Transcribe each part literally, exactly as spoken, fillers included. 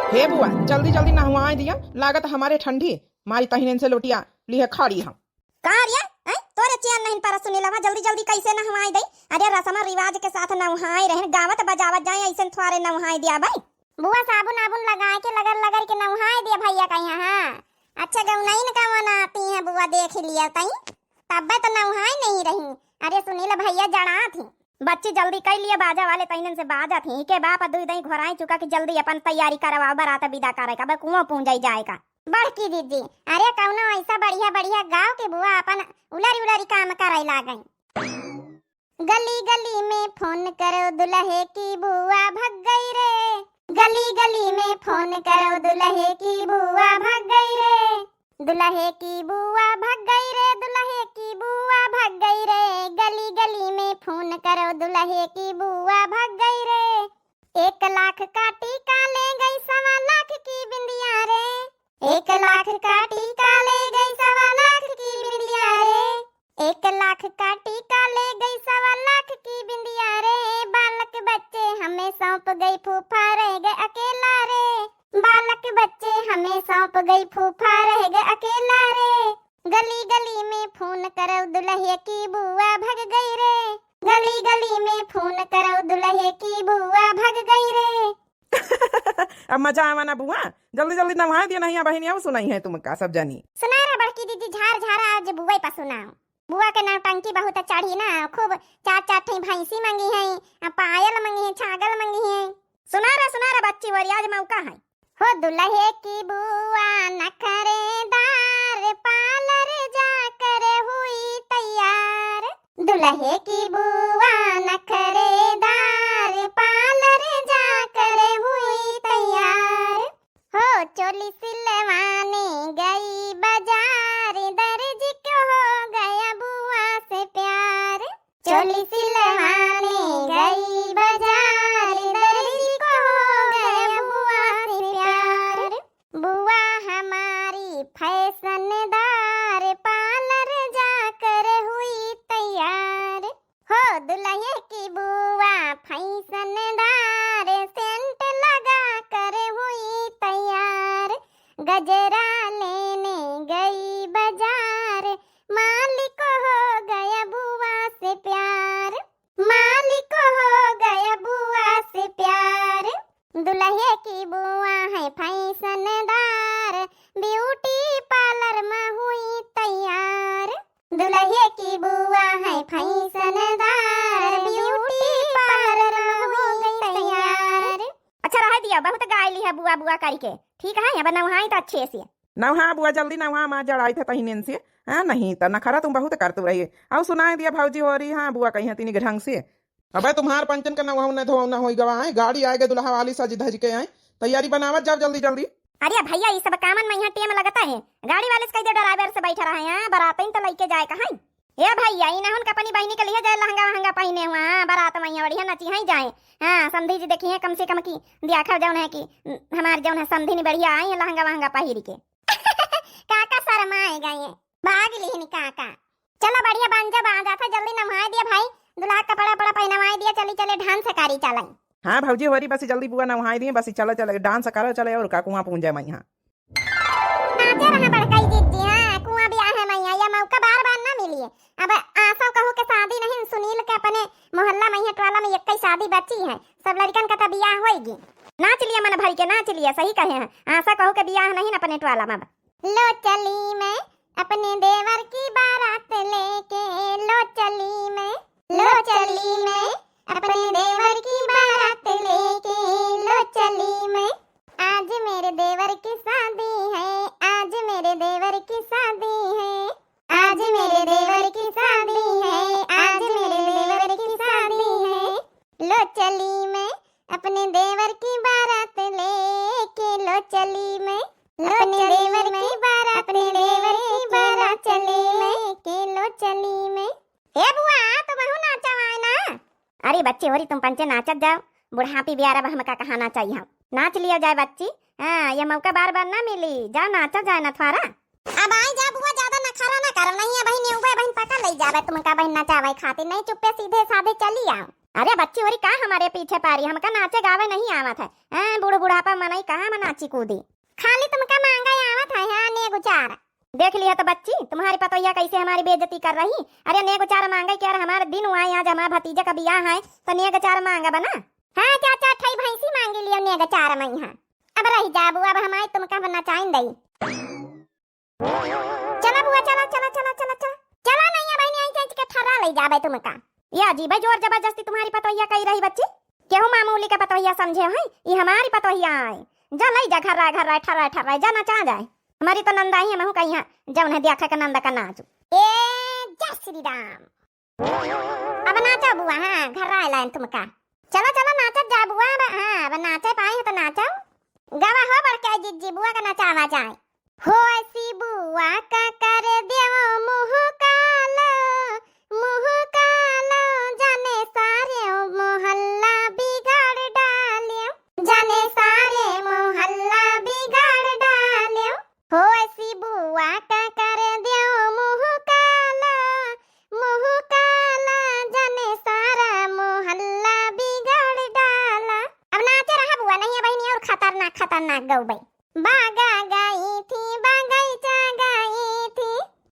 हे बुआ, जल्दी जल्दी नहवाए दिया, लागत हमारे ठंडी मारी तहिन से लोटिया लिहे खड़ी हम। का रे, हैं? तोरे चैन नहीं परत सुनीलवा, जल्दी जल्दी कैसे नहवाए दे? अरे रसम रिवाज के साथ नहवाए रहन, गावत बजावत जाए, ऐसे थोड़े नहवाए दिया भाई। बुआ साबुन आबुन लगाए के लगड़ लगड़ के नहवाए दिया भैया का यहाँ, हाँ। अच्छा गौनैन का मनाती हैं बुआ, देख लिया तई, तब्बे तो नहवाए नहीं रही। अरे सुनील भैया जड़ा थी। बच्ची जल्दी कई लिया, बाजा वाले तैनन से बाजा थी के बाप दुई दई घोराई चुका कि जल्दी अपन तैयारी करवाओ, बारात विदा करे का, अब कुआं पूंजई जाए का। बड़की दीदी, अरे कौनो ऐसा बढ़िया बढ़िया गाओ कि बुआ अपन उलरी उलरी काम करे लागई। गली गली में फोन करो दुल्हे की बुआ भग गई रे। गली गली में फोन करो दुल्हे की बुआ भग गई रे। दुल्हे की बुआ भग गई रे, दुल्हे की बुआ भग गई रे। गली गली में फोन करो दुल्हे की बुआ भग गई रे। एक लाख का टीका ले गई, सवा लाख की बिंदिया रे। एक लाख का टीका ले गई, सवा लाख की बिंदिया रे। एक लाख का टीका ले गई, सवा लाख की बिंदिया रे। बालक बच्चे हमें सौंप गई, फूफा रह गए अकेला रे। बालक बच्चे हमें सौंप गई, फूफा रह गए अकेला रे। गली गली में फोन करो दुल्हे की बुआ भग गई रे। गली गली में फोन करो दुल्हे की बुआ भग गई रे। अब मजा आवा ना बुआ, जल्दी जल्दी नहवाए दिया, नहीं बहिनी, अब सुनाई है तुमका सब जानी। सुना रे बड़की दीदी, झार झार आज बुआ पर सुनाओ। बुआ के नौटंकी बहुत चढ़ी ना, खूब चार चार ठे भैंसी मंगी है, आ पायल मंगी है, छागल मंगी है। सुना रे, सुना रे बच्ची, वरी आज मौका है। हो दुल्हे की बुआ नखरेदार, पार्लर जाकर हुई तैयार। दुल्हे की बुआ नखरेदार, पार्लर जाकर हुई तैयार। हो चोली सिलवाने गई बाजार, दर्जी को हो गया बुआ से प्यार। चोली सिलवाने गई बाजार, दर्जी को हो गया बुआ से प्यार। बुआ हमारी फैशनदार, पार्लर जाकर हुई तैयार। हो दुल्हे की बुआ फैशनदार, सेंट लगा कर हुई तैयार। गजरा लेने गई बाजार, मालिक हो गया बुआ से प्यार। मालिक हो गया बुआ से प्यार। दुल्हे की बुआ है फैशनदार, ब्यूटी पार्लर में हुई तैयार। दुल्हे की बुआ है फैशनदार, ब्यूटी पार्लर में हुई तैयार। अच्छा रह दिया, बहुत गाय ली है बुआ बुआ करके। ठीक है, अब नवहाई तो अच्छे से। नवहा बुआ, जल्दी नवहा, माँ जड़ाई थे तहिनेन से। हाँ, नहीं तो नखरा तुम बहुत करतू रही। और सुनाए दिया भौजी होरी, हाँ बुआ कही है तीन ढंग से। अबे तुम्हार पंचन का नवहौना धोवना होई गवा है, गाड़ी आए गए दुल्हा वाली सज धज के आए, तैयारी बनावत जाओ जल्दी जल्दी। अरे भैया, ई सब कामन में यहाँ टेम लगता है, गाड़ी वाले से कह दे ड्राइवर से बैठा रहे हैं, बरातइन तो लइके जाए कहाँ। ए भैया, ई नहुन का अपनी बहिनी के लिए जाए लहंगा वहंगा पहिने हुआ, हाँ, बरात में यहाँ बढ़िया नची है जाए। हाँ, समधी जी देखी है कम से कम की दियाखा जौन है कि हमार जौन है समधी नी बढ़िया आई है लहंगा वहंगा पहिर के। काका शर्माए गए, भाग लिहिन काका। चलो बढ़िया बन जा, बांधा था, जल्दी नहाए दिया भाई, दुल्हा कपड़ा वपड़ा पहनवाए दिया, चली चले डांस करी चलाई। हाँ भौजी, होरी बस जल्दी बुआ नहाए दिए, बस चलो चलो डांस करो चलो, और का कुआं पूंजे मैं यहाँ। नाचे रहा बड़काई दीदी, हाँ, कुआं भी आहे मैया, या मौका बार बार ना मिलिए। अब आसो कहू के शादी नहीं, सुनील के अपने मोहल्ला में यहाँ टोला में एक ही शादी बची है, सब लड़कन का तो बियाह होएगी। नाच लिया मन भर के, नाच लिया, सही कहे हैं, आशा कहू के बियाह नहीं न अपने टोला में। लो चली मैं अपने देवर की बारात लेके, लो चली मैं, लो चली मैं अपने देवर की बारात लेके, लो चली मैं। आज मेरे देवर की शादी है, आज मेरे देवर की शादी है, आज मेरे देवर की शादी है, आज मेरे देवर की शादी है। लो चली मैं अपने देवर की बारात लेके, लो चली मैं, लो अपने चली देवर मैं, की बारात अपने देवर लेके, की लो बारात चली मैं। लेके, लो चली मैं। ए बुआ, तुमहू नाचवाए ना। अरे बच्ची होरी, तुम पंचे नाचत जाओ, बुढ़ापी बियारा बा हमका कहाँ नाचाई हम। नाच लिया जाए बच्ची, हाँ, ये मौका बार बार ना मिली, जाओ नाचा जाए ना थोड़ा। अब आई जा बुआ, ज्यादा नखरा ना करो, नहीं है बहिन, यूं बहिन पकड़ ले जावे तुमका बहिन नचावे खातिर, नहीं चुप्पे सीधे साधे चली आओ। अरे बच्ची होरी का हमारे पीछे पारी, हमका नाचे गावे नहीं आवत है। हैं, बूढ़ बुढ़ापा में नहीं कहाँ हम नाची कूदी। खाली तुमका मांगा आवत है, हाँ, नेग उचार। देख लिया तो बच्ची, तुम्हारी पतोहिया कैसे हमारी बेइज्जती कर रही। अरे नेग उचार मांगे के, अरे हमारे दिन हुआ है, आज हमारे भतीजे का बियाह है, तो नेग उचार मांगा बना। हाँ, चार चार ठई भैंसी मांगी लियो नेग उचार में यहाँ। अब रही जाबू, अब हमारी तुमका बना चाइन दई। चला बुआ, चला, चला, चला, चला, चला। चला नहीं, अब नहीं आई, चैंच के ठर्रा ले जाबे तुमका। या जी भाई, जोर जबरदस्ती तुम्हारी पतोहिया कही रही बच्ची। केहू मामूली का पतोहिया समझे हैं, ये हमारी पतोहिया आए। जा लई जा, घर्रा, घर्रा, ठर्रा, ठर्रा, जा नचा जाए। हमारी तो नंदा ही, हमहू कही है, जौन है देखा के नंदा का नाच। ए, जय श्री राम। अब नाचो बुआ, हाँ, घर्रा आइला तुमका। चलो, चलो, नाचत जा बुआ, अब, हाँ, अब नाचे पाए हो तो नाचो। गवा हो बड़के जिज्जी, बुआ का नचावा जाए। हो ऐसी बुआ का कर देव मुँह कालो, मुँह कालो, जाने सारे मोहल्ला बिगाड़ डाले, जाने सारे मोहल्ला बिगाड़ डाले। हो ऐसी बुआ का कर देव मुँह काला, मुँह काला, जाने सारा मोहल्ला बिगाड़ डाला। अब नाचे रहा बुआ, नहीं बहिनी और खतरनाक खतरनाक गौबै। बागा गई थी, बगैचा गई थी,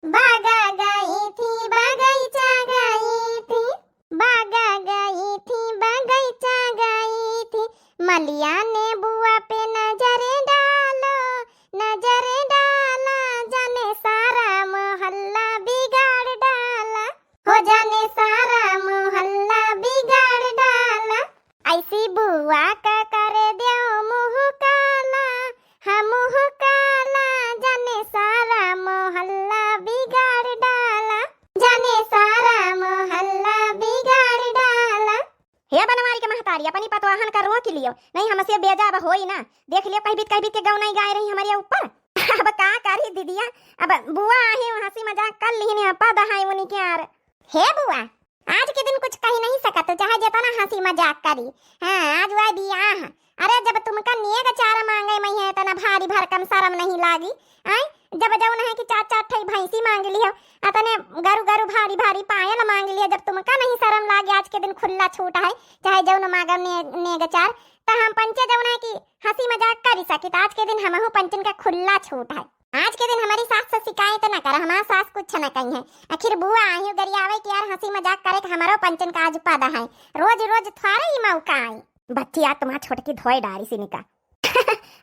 बागा गई थी, बगैचा गई थी, बागा गई थी, बगैचा गई थी, मलिया नेबुआ पे नजर डालो, नजर डाला, जाने सारा मोहल्ला बिगाड़ डाला, हो जाने सारा मोहल्ला बिगाड़ डाला। ऐसी बुआ का कर देव मुँह काला, हाँ मुँह काला, जाने सारा मोहल्ला बिगाड़ डाला, जाने सारा मोहल्ला बिगाड़ डाला। हे बनवारी के महतारी, अपनी पतवाहन का रोक लियो, नहीं हमसे बेजा अब होई ना। देख लियो, कह बीत कह बीत के गौ नहीं गाय रही हमारे ऊपर। अब का करी दीदिया, अब बुआ आहे, हँसी मजाक कर लिहिन, पद है उनके आर। हे बुआ, आज के दिन कुछ कही नहीं सकत, चाहे जितना हँसी मजाक करी। हाँ, आज वह बियाह। अरे, जब तुमका नेग चार मांगे में है, इतना भारी भरकम शर्म नहीं लागी? आय, जब जौन है कि चार चार ठई भैंसी मांग लियो, अतने गरु गरु भारी भारी पायल मांग लियो, जब तुमका नहीं शर्म लागे, आज के दिन खुल्ला छूट है, चाहे जौन मांगो ने-, नेग चार, त हम पंचे जौन है कि हँसी मजाक करी सकित, आज के दिन हमहू पंचन का खुल्ला छूट है। आज के दिन हमारी सास से शिकायत न कर, हमार सास कुछ न कही है। आखिर बुआ आई हो गरियावे कि यार हँसी मजाक करे के हमरो पंचन का आज पद है, रोज रोज थोड़े ही मौका आई। बच्ची, आज तुम्हार छोटकी धोए डारी सी निका।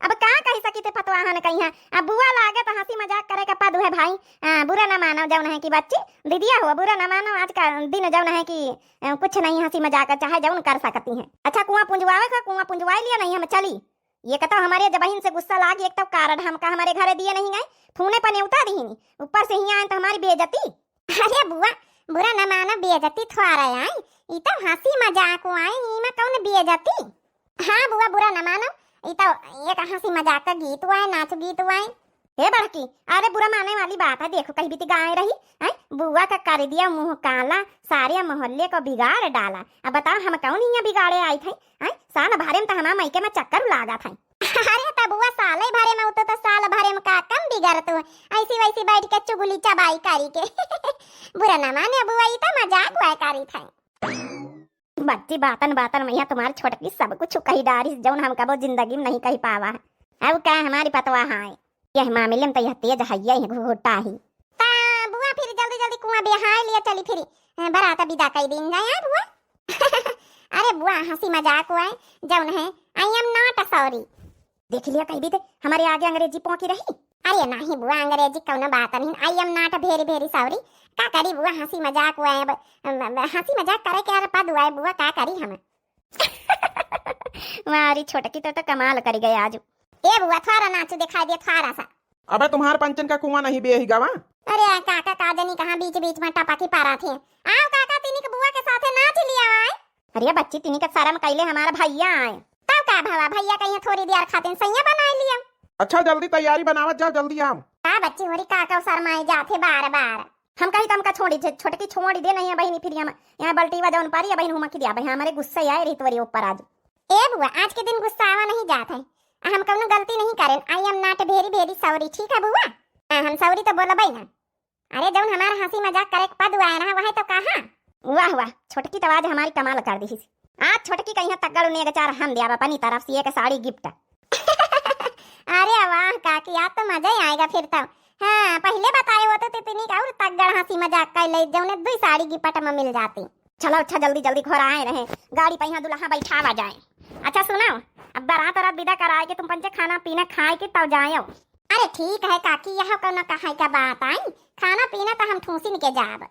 अब का कही सकी थे पतवाहन कही है, अब बुआ लागे तो हँसी मजाक करे का पद है भाई। आ, बुरा न मानो जौन है कि बच्ची, दीदिया हो, बुरा न मानो, आज का दिन जौन है कि, अ, कुछ नहीं हँसी मजाक चाहे जौन कर सकती हैं। अच्छा, कुआं पुंजवावे का, कुआं पुंजवाई लिया, नहीं हम चली। ये कतो हमारे जबहिन से गुस्सा लाग, एक तो कारण हमका हमारे घरे दिए नहीं गए, फोने पर नेवता दीनी, ऊपर से हियाँ आए तो हमारी बेइज्जती। अरे बुआ, बुरा न मानो, बेइज्जती थोड़ा आई, ई तो हँसी मजाक आई, ई में कौन बेइज्जती? हाँ बुआ, बुरा न मानो, ई तो एक हँसी मजाक का गीत हुआ है, नाच गीत हुआ है। हे बड़की, अरे बुरा माने वाली बात है, देखो कहीं बीती गाय रही, हैं? बुआ का कर दिया मुँह काला, सारे मोहल्ले को बिगाड़ डाला। अब बताओ हम कौन हियाँ बिगाड़े आई थे, हैं? साल भरे में तो हमार मइके में चक्कर लागा था। अरे त बुआ साले भरे में उतो तो साल भरे में का कम बिगड़ तू, ऐसी वैसी बैठ के चुगली चबाई करी के। बुरा न माने बुआ, ई तो मजाक हुआ करी था। बच्ची, बातन बातन में यहाँ तुम्हारी छोटकी सब कुछ कही डारी, जौन हम कबो जिंदगी में नहीं कही पावा है। अब का हमारी पतवा है, यह मामले में तो यह तेज है, यह घुघुटा ही। ता बुआ फिर जल्दी जल्दी कुआं बेहाय लिया चली फिर, अ, बारात विदा कई दिन जाए, हाँ बुआ? अरे बुआ, हँसी मजाक हुआ है, जौन है, I am not sorry। देख लिया, कह भी थे, हमारे आगे अंग्रेजी पोंकी रही। अरे नाही बुआ, अंग्रेजी कौनो बात नहीं, I am not very very sorry। का करी बुआ, हँसी मजाक हुआ है, अब, अब, अब हँसी मजाक करे के यार पद हुआ है बुआ, का करी हम? मारी छोटकी तो, तो कमाल करी गए आज। ए बुआ, थोड़ा नाचू दिखाई दे, थोड़ा सा। अबे तुम्हार पंचन का कुआं नहीं बेही गवा? अरे आ काका, का जनी कहाँ बीच बीच में टपकी पारा थे। आओ काका, तिनिक बुआ के साथे नाच लिया आए। अरे बच्ची, तिनिक शर्म कैले हमारा भैया आए। तब का भवा, भैया कहीं थोड़ी देर खातिर सैया बनाए लिया। अच्छा, जल्दी तैयारी बनावत जाओ, जल्दी आओ। का बच्ची होरी, काका शर्माए जाथे बार बार। हम कही त हमका छोड़ी दे, छोटकी छोड़ी दे, नहीं है बहिनी, फिर हम यहाँ बल्टी बजाउन पारी, अब बहिन हुमकी दिया, अब हमारे गुस्सा आए रही तोरी ऊपर आज। ए बुआ, आज के दिन गुस्सा आवा नहीं जात है। आ, हम कौनो गलती नहीं करेन। I am not very very sorry, ठीक है बुआ? हाँ, हम sorry तो बोलबे ना। अरे, जौन हमारा हँसी मजाक करे के पद हुआ है ना, वह तो कहा। वाह, वाह, छोटकी तो आज हमारी कमाल कर दी। आज छोटकी कहीं तगड़ नेगचार हम दिया अपनी तरफ से एक साड़ी gift। कि आज तो मजा ही आएगा फिर तो। हाँ, पहिले बताए होते तो इतनी का और तगड़ हँसी मजाक कर ले, जौने दुई साड़ी गिफ्ट में मिल जाती। चलो अच्छा, जल्दी जल्दी घर आए रहे, गाड़ी पे यहाँ दुल्हा बैठावा जाए। अच्छा सुनो, अब बारात और विदा कराए के तुम पंचे खाना पीना खाए के तब जाएउ। अरे ठीक है काकी, यह कौनो कहे का बात आई, खाना पीना तो हम ठूसिन के जाब।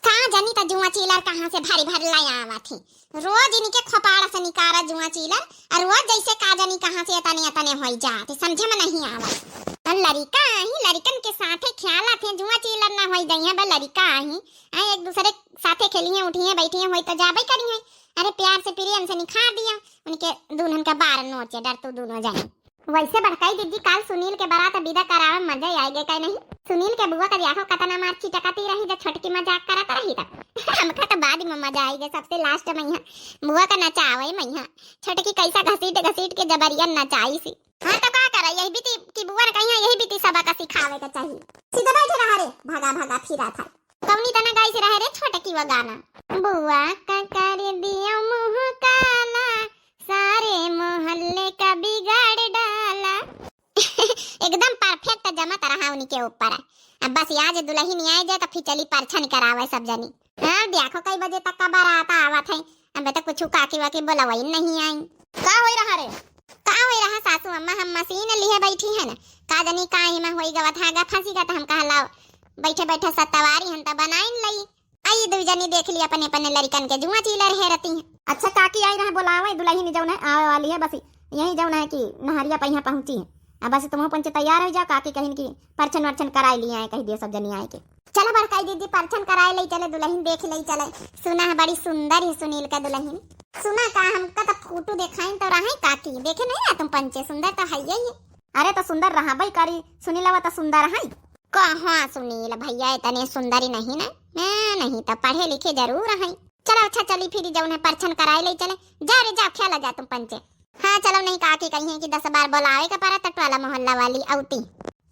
का जानी त जुआ चीलर कहाँ से भरी भरी लाई आवत ही। रोज इनके खोपाड़ा से निकारा जुआ चीलर, और रोज जैसे का जानी कहाँ से एतने एतने होई जात, समझे में नहीं आवत। त लड़िका आही, लड़िकन के साथे ख्याल आथे, जुआ चीलर ना होई जइहें, बा लड़िका आही, आ एक दूसरे साथे खेलिहें, उठिहें, बैठिहें, होई त जाबे करिहें। अरे प्यार से, प्रेम से निखार दिया, उनके दुल्हन का बार नोचे डर तू दोनों जानी। वैसे बड़काई दीदी, काल सुनील के बारात विदा करावे में मजा आए गए, काहे नहीं? सुनील के बुआ का देखो कतना मार चिटकती रही जब छोटकी मजाक करत रही तब। हमका तो बाद में मजा आई गए, सबसे लास्ट में यहाँ बुआ का नचावे में यहाँ छोटकी कैसा घसीट घसीट के जबरियन नचाई सी। हाँ तो का करे, यही बीती की बुआ ने कही है, यही बीती सबक सिखावे के चाहिए। सीधा बैठे रहा रे, भागा भागा फिरा था। कौनी तना गाई से रहे रे छोटकी वो गाना। बुआ का कर दिया मुँह काला, सारे मोहल्ले का बिगाड़ डाला। एकदम परफेक्ट जमत रहा उनके ऊपर। अब बस आज दुल्हन आए जाए तो फिर चली परछन करावे सब जनी। हाँ, देखो कई बजे तक का बारात आवत है, अबे तो कुछ काकी वाकी बोलवई नहीं आई। का होई रहा रे? का होई रहा सासू अम्मा, हम मशीन लिहे बैठी है ना, का जनी का इमा होई गवत है, गा फंसी गा तो हम कहा लाओ बैठे बैठे सतवारी हम तो बनाइन लई। आई दू जनी देख ली अपने अपने लड़िकन के जुआ चीलर हेरती हैं। अच्छा काकी आई रहे बोलावे, दुल्हन जौन है आवे वाली है, बस यही जौन है कि नहरिया पहिया पहुँची है। अब बस तुम पंचे तैयार हो जाओ, काकी कहिन कि परछन वरछन कराए लिए आए, कह दिए सब जनी आए के। चलो बड़काई दीदी परछन कराए ले चले, दुल्हन देख ले चले। सुना है बड़ी सुंदर है सुनील का दुल्हन। सुना का हमका तो फोटो देखाइन तो रहे काकी, देखे नहीं ना तुम पंचे, सुंदर तो है ही है। अरे तो सुंदर रहा भाई करी, सुनीलवा तो सुंदर है। कहाँ सुनील भैया इतने सुंदरी नहीं ना? हाँ, नहीं तो पढ़े लिखे जरूर हैं। चलो अच्छा चली फिर जौन है परछन कराए ले चले। जा रे जा, खेला जा तुम पंचे। हाँ चलो, नहीं काकी कही है कि दस बार बोलावे के पड़ा तो टोला मोहल्ला वाली औती।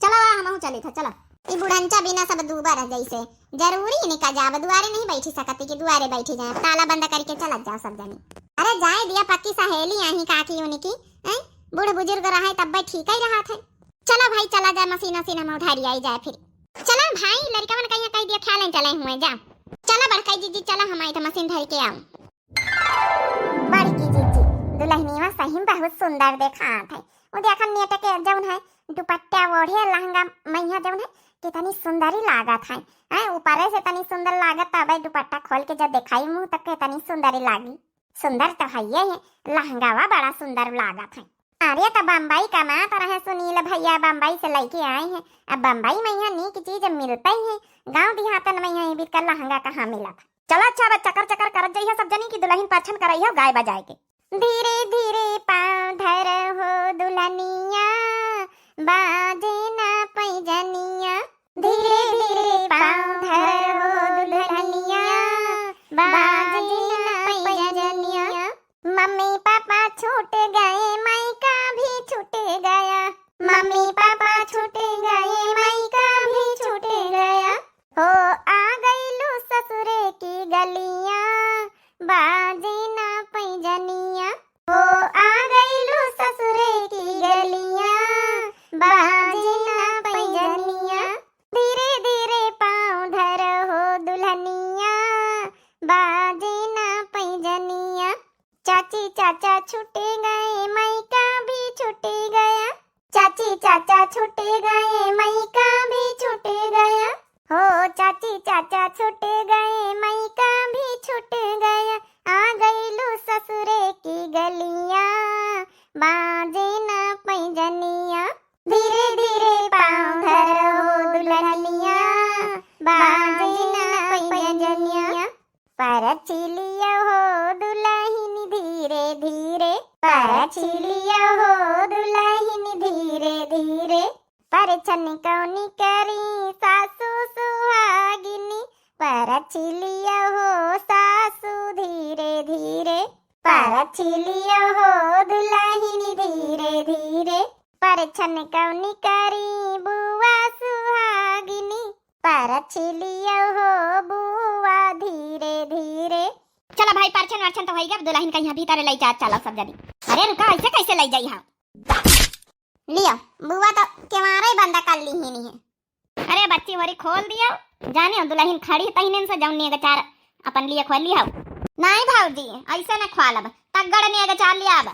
चलो आ हमहू चली था, चलो। ई बुढ़ंचा बिना सब दूबर है जैसे। जरूरी इनका जाब दुआरे नहीं बैठी सकती कि दुआरे बैठी जाए, ताला बंद करके चलत जाओ सब जनी। अरे जाए दिया, पक्की सहेली आही काकी उनकी, हैं? बूढ़ बुजुर्ग रहे तब ठीक ही रहा थे। चलो भाई, चला जाए, मशीन वशीन हम उधारी आई जाए फिर। चलो भाई, लड़िकवन कहिया कह दिया, ख्याल चले हुए जा। चलो बड़काई जीजी, चलो हम आई तो मशीन धर के आओ। बड़की जीजी, दुल्हनिया सही में बहुत सुंदर देखात है। वो देखा नेट के जौन है दुपट्टा ओढ़े लहंगा मैया जौन है कितनी सुंदरी लागत है। हैं, ऊपरे से तनी सुंदर लागत, तबे दुपट्टा खोल के जब देखाई मुंह तक कितनी सुंदरी लागी। सुंदर तो है ये है, लहंगावा बड़ा सुंदर लागत है। अरे तो बम्बई कमात रहे सुनील भैया, बम्बई से लेके आए हैं। अब बम्बई में यहाँ नीक चीज मिलते ही है, गाँव देहातन में यहाँ बिकल लहंगा कहाँ मिलत है? चला अच्छा, अब चकर चकर करत जइहा सब जनी की दुल्हन परछन करइहा गाय बजाए के। धीरे धीरे पाँव धर हो दुल्हनिया, बाजे ना पैजनिया। धीरे धीरे पाँव धर हो दुल्हनिया, बाजे ना पैजनिया। मम्मी पापा छूट गए, मायका भी छूट गया। मम्मी पापा छूट गए, मायका भी छूट गया। हो आ गईलू ससुरे की गलियाँ, बाजे ना पैजनिया। हो आ गईलू ससुरे की गलियाँ, बाजे ना पैजनिया। धीरे धीरे पाँव धर हो दुल्हनिया, बाजे ना पैजनिया। चाची चाचा छूट गए, मायका भी छूट गया। चाची चाचा छूट गए, मायका भी छूट गया। हो चाची चाचा छूट गए, मायका भी छूट गया। आ गईलू ससुरे की गलियाँ, बाजे ना पैजनिया। धीरे धीरे पाँव धर हो दुल्हनिया, बाजे ना पैजनिया। परछिलिया हो दुल्हन धीरे धीरे, परछिलिया हो दुल्हन धीरे धीरे। परछन कौनी करी सासू सुहागिनी, परछिलिया हो सासू धीरे धीरे। परछिलिया हो दुल्हन धीरे धीरे। परछन कौनी करी बुआ सुहागिनी, परछिलिया हो बुआ धीरे धीरे। चला भाई, परछन वरछन तो होई गया, अब दुल्हन कहिया भीतर लई जा, चला सब जनी। अरे रुका, ऐसे कैसे लई जाई हा? लियो, बुआ तो केवारे बंद कर लिहिन है। अरे बच्ची, होरी खोल दियो, जाने हो दुलहिन खड़ी तहिने से जौन नेग चार अपन लिए खोल लियो। नाहीं भौजी, ऐसे न खोलब, तगड़ नेग चार लियाब।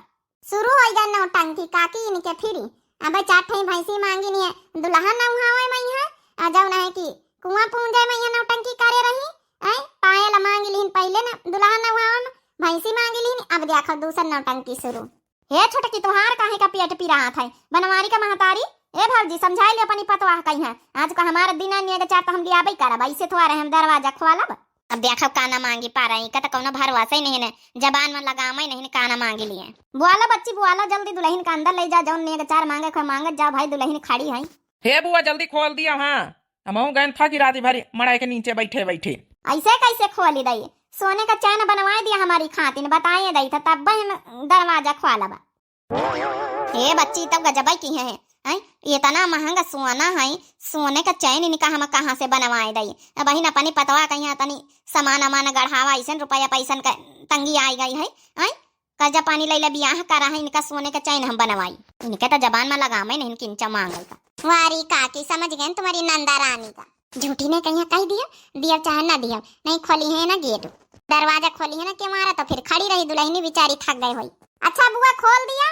शुरू होइ गए नौटंकी काकी इनके फिरी। अब चार ठई भैंसी मांगिन है, दुलहा नउहावे मइहाँ, आ जौन है कि कुआं पूंजे मइहाँ नौटंकी करे रही। ऐ पायल मांगि लिहिन पहिले न, दुलहा नउहावे में भैंसी मांगि लिहिन, अब देखो दूसर नौटंकी शुरू। हे छोटकी, तोहार काहे का पेट पिरात है? बनवारी का महतारी, ए भौजी, समझाइ ले अपनी पतवाह कइहाँ। आज का हमार दिन नेग चार तो हम लियाबे करब, ऐसे थोड़े हम दरवाजा खोलब। अब देखब का ना मांगी पा रही, का तो कौनो भरोसा ही नहीं ने, जबान में लगाम ही नहीं ने, का ना मांगी लिए। बुआ लो बच्ची, बुआ लो, जल्दी दुलहिन का अंदर लइ जा, जौन नेग चार मांगे को मांगत जाओ भाई, दुलहिन खड़ी है। हे बुआ, जल्दी खोल दियो, हाँ, हमहू गएन था कि राती भरी मड़ाई के नीचे बैठे बैठे। ऐसे कैसे खोली दई? सोने का चैन बनवाए दिया हमारी खातिन, बताए दई था तब हम दरवाजा खोलब। हे बच्ची, तब गजबई किहे हैं, हैं? इतना महंगा सोना है, सोने का चैन इनका हम कहाँ से बनवाए दई? अब बहिन अपनी पतवा कइहाँ तनी सामान अमान गढ़ावा, ऐसन रुपया पैसन का तंगी आइ गई है, हैं? कर्जा पानी लइले बियाह करा है, इनका सोने का चैन हम बनवाई। इनके तो जबान में लगाम ही नहीं, किंचा मांगल का। वारी काकी, समझ गए तुम्हारी नंदा रानी का। झूठी ने कइहाँ कहि दियो, दियो चाहे ना दियो, नहीं खोली है ना गेट, दरवाजा खोली है ना केवारा, तो फिर खड़ी रही दुलहिनी बिचारी, थक गए होई। अच्छा बुआ, खोल दियो।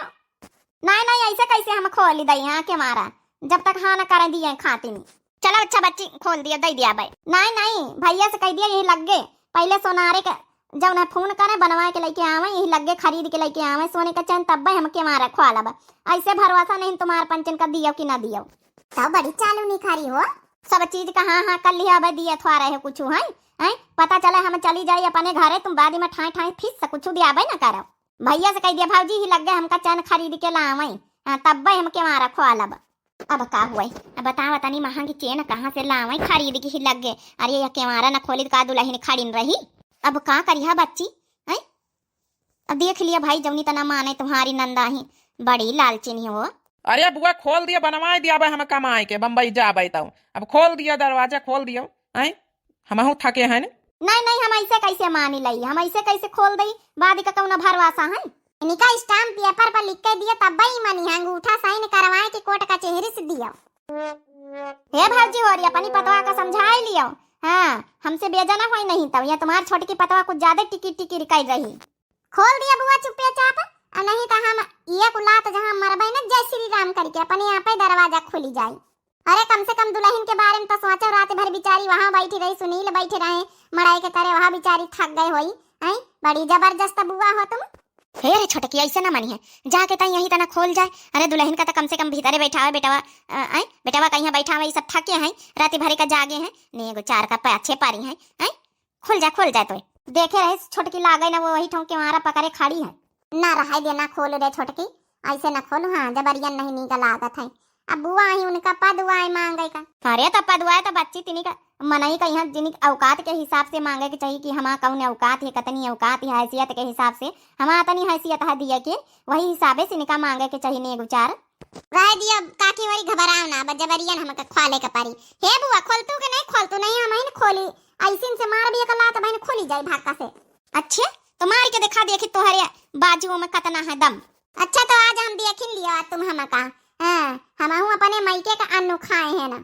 नहीं नहीं, ऐसे कैसे हम खोली दई हाँ केवारा, जब तक हाँ ना करे दिए खातिन। चलो अच्छा बच्ची, खोल दियो, दइ दियाबे। नहीं नहीं, भैया से कहि दियो यही लग्गे, पहिले सोनारे के जौन है फोन करे, बनवाए के लइके आवे, यही लग्गे खरीद के लइके आवे सोने का चैन, तब्बे हम केवारा खोलब। ऐसे भरोसा नहीं तुम्हार पंचन का दियो कि ना दियो। तो बड़ी चालू निखारी हो। सब चीज का हाँ हाँ कर लिया, अबे दिए थोड़ा रहे कुछ है, हैं? पता चले हम चली जाई अपने घरे, तुम बाद में ठाई ठाई फीस से कुछ दियाबे ना करो। भैया से कहि दिया भौजी ही लग्गे हमका चैन खरीद के लावे, हाँ, तब्बे हम केवारा खोलब। अब का हुए, अब बतावा तनी महंगी चैन कहाँ से लावे खरीद के ही लग्गे। अरे या केवारा न खोली त का दुलहिन खड़िन रही। अब का करिहा बच्ची, हैं? अब देख लिया भाई, जौनी तना माने तुम्हारी नंदा ही, बड़ी लालचिन ही हो। अरे बुआ, खोल दिया, बनवाए दियाबे हम कमाए के, बम्बई जाबे तौ। अब खोल दिया, दरवाजा खोल दियो, हैं? हमहू थके हैं। नहीं नहीं, हम ऐसे कैसे मानी लई, हम ऐसे कैसे खोल दई, बाद का कौनो भरोसा है? इनका स्टाम्प पेपर पर लिख के दिया, तब ही मनी है, अंगूठा साइन करवाए के कोर्ट कचेहरी से दियो। हे भौजी होरी, अपनी पतवा का समझाए लियो। हाँ, हमसे बेजा ना होई नहीं तब, या तुम्हार छोटकी पतवा कुछ ज्यादा टिकिर टिकिर कर रही। खोल दिया बुआ चुप्पे चाप, आ नहीं तो हम ये कुलात जहाँ मरबे न जय श्री राम करके अपने आप ही दरवाजा खुली जाई। अरे कम से कम दुलहिन के बारे में तो सोचो, रात भर बिचारी वहाँ बैठी रही, सुनील बैठे रहे मड़ाई के तरे, वहाँ बिचारी थक गए होई। हैं, बड़ी जबरदस्त बुआ हो तुम। हे रे छोटकी, ऐसे ना मनी है, जाके तई यही तना खोल जाए। अरे दुलहिन का तो कम से कम भीतरे बैठावे बेटवा, अ, हैं, बेटवा कहीं बैठावे, ये सब थके हैं, रात भरे का जागे हैं, नेगो चार का पाछे पारी हैं, हैं, खुल जा, खुल जा तोय। देखे रहे छोटकी लागे ना, वो वही ठोंक के मारा पकड़े खड़ी है। ना रहाई दे, ना खोल रे छोटकी, ऐसे ना खोलू, हाँ, जबरियन नहीं नीक लागत है। अब बुआ आई, उनका पदुआए मांगे का। अरे तो पदुआए तो बच्ची तिनी का मनई का यहाँ जिनी औकात के हिसाब से मांगे के चाहिए कि हमार कौन औकात है, कतनी औकात है, हैसियत के हिसाब से हमार तनी हैसियत है दिए के, वही हिसाबे से इनका मांगे के चाहिए नेगो चार। रह दिया काकी, वही घबराओ ना, अब जबरियन हमका खोले के परी। हे बुआ, खोलतू के नहीं खोलतू? नहीं, हम ही न खोली, ऐसिन से मार भी एक लात बहन खोली जाई भाका से। अच्छे, तो मार के दिखा देखी तोहरे बाजुओं में कतना है दम। अच्छा, तो आज हम देखिन लियो तुम हमका। हाँ, हमहू अपने मायके का अन्नू खाए हैं ना।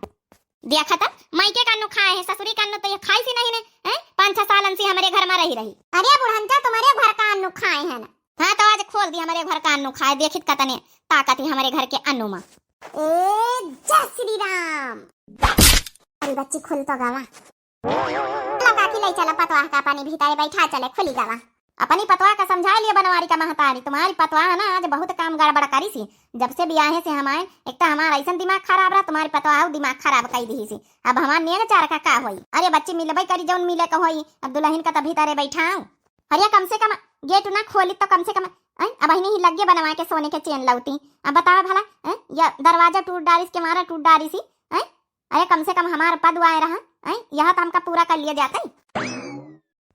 देखा था, मायके का अन्नू खाए हैं, ससुरी का अन्नू तो ये खाई सी नहीं ने, हैं? पाँच छह सालन से हमारे घर में रही रही। अरे बुढ़ंचा, तुम्हारे घर का अन्नू खाए हैं ना। हाँ, तो आज खोल दी हमारे घर का अन्नू खाए, देखित कतने ताकत है हमारे घर के अन्नू में। ए, जय श्री राम। अरे बच्ची, खुल तो गवा। लो काकी, ले चला पतवाह का अपनी भीतरे बैठा चले, खुली गवा। अपनी पतवाह का समझा लिया बनवारी का महतारी, तुम्हारी पतवाह ना आज बहुत काम गड़बड़ करी सी। जब से बियाहे से हम आए, एक तो हमारा ऐसन दिमाग खराब रहा, तुम्हारी पतवाह दिमाग खराब कर दी सी। अब हमार नेग चार का का होई? अरे बच्ची, मिलबे करी जौन मिले का होई। अब दुलहिन का तो भीतरे बैठाओ। अरे कम से कम गेट ना खोली तो कम से कम, हैं, अब ही लग्गे बनवा के सोने के चेन लौती। अब बतावा भला, हैं, या दरवाजा टूट डारी सी, केवारा टूट डारी सी, हैं? अरे कम से कम हमार पदुआए रहा, हैं? यह तो हमका पूरा कर लिया जाता है।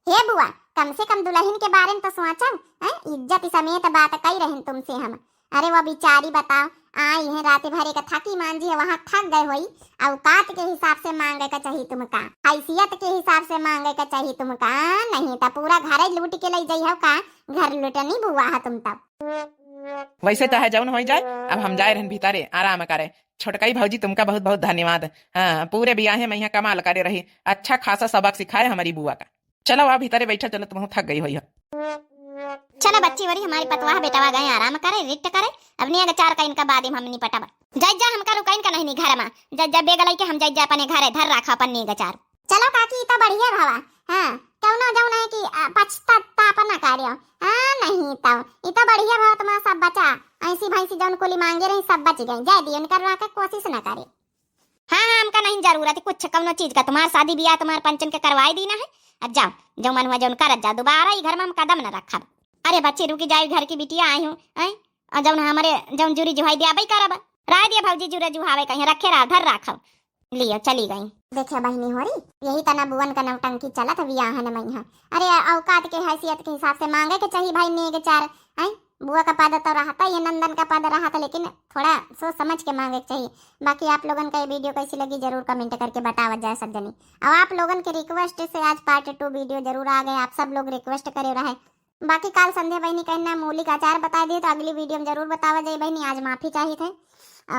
हे बुआ, कम से कम दुलहिन के बारे में तो सोचो, हैं? इज्जत समेत बात कही रहन तुमसे हम। अरे वो बिचारी बताओ, आई है रात भरे का थकी मांझी है, वहाँ थक गए होई। औकात के हिसाब से मांगे का चाहिए तुमका, हैसियत के हिसाब से मांगे का चाहिए तुमका, नहीं तो पूरा घर लूट के ले जाई हो का? घर लुटनी बुआ है तुम तब। वैसे चाहे जौन होइ जाए, अब हम जाए रहन भीतरे आराम करे। छोटकई भौजी, तुमका बहुत बहुत धन्यवाद। हाँ, पूरे बियाहे में यहाँ कमाल करे रही, अच्छा खासा सबक सिखाए हमरी बुआ का। चलो, आ भीतरे बैठा, चलो, तुम थक गई होई हो। चलो बच्ची, वरी हमारी पतवाह बेटवा गए आराम करे, रिट करे, अब नेग चार का इनका बाद में हम निपटब। जय जा, हमका रुकाइन का नहीं नी घर में, जय जा बेग लइके हम जय जा अपने घरे धर राखा अपन नेग चार। चलो काकी, ई तो बढ़िया भवा। हाँ, कौनो जौन है कि, आ, पछताताप ना करियो। हाँ, नहीं तो ई तो बढ़िया भवा, तुम्हारा सब बचा, ऐसी भैंसी जौन कुली मांगे रही, सब बच गई। जाए दियो, इनकर राखे कोशिश ना करे। हाँ, हाँ, हमका नहीं जरूरत है कुछ, कौनो चीज का। तुम्हार शादी बियाह तुम्हार पंचन के करवाई दीना है। अब जाओ, जो मन हुआ जौन करत जाओ, दोबारा ई घर में हम कदम न रखब। अरे बच्ची, रुकी जाए, घर की बिटिया आई हूँ, हैं? और जौन हमारे जौन जुरी जुहाई दिया, अबई करब। राय दिया भौजी, जुरे जुहावे कहीं रखे रहा, धर राखब। लियो, चली गई। देखे बहिनी होरी, यही तना बुअन का नौटंकी चलत बियाहन मइहाँ। अरे, औकात के हैसियत के हिसाब से मांगे के चाहिए भाई नेग चार, हैं? बुआ का पद तो रहता, ये नंदन का पद रहता, लेकिन थोड़ा सोच समझ के मांगे के चाहिए। बाकी आप लोगन का ये वीडियो कैसी लगी, जरूर कमेंट करके बतावत जाए सब जनी। अब आप लोगन के रिक्वेस्ट से आज पार्ट टू वीडियो जरूर आ गए, आप सब लोग रिक्वेस्ट करे रहे। बाकी काल संध्या बहिनी कहना मूली का अचार बता दिए, तो अगली वीडियो में जरूर बतावा जाए बहिनी। आज माफी चाहिए थे, अ,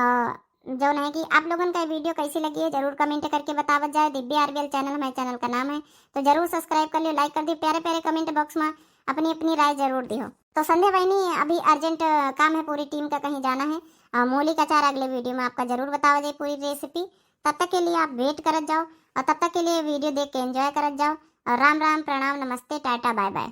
जौन है कि आप लोगन का वीडियो कैसी लगी है, जरूर कमेंट करके बतावत जाए। दिव्या आरबीएल चैनल हमारे चैनल का नाम है, तो जरूर सब्सक्राइब कर लियो, लाइक कर दियो, प्यारे प्यारे कमेंट बॉक्स में अपनी अपनी राय जरूर दियो। तो संध्या बहिनी, अभी अर्जेंट काम है, पूरी टीम का कहीं जाना है। और मूली का अचार अगले वीडियो में आपका जरूर बतावा जाए पूरी रेसिपी। तब तक के लिए आप वेट करत जाओ और तब तक के लिए वीडियो देख के एंजॉय करत जाओ। और राम राम, प्रणाम, नमस्ते, टाटा, बाय बाय।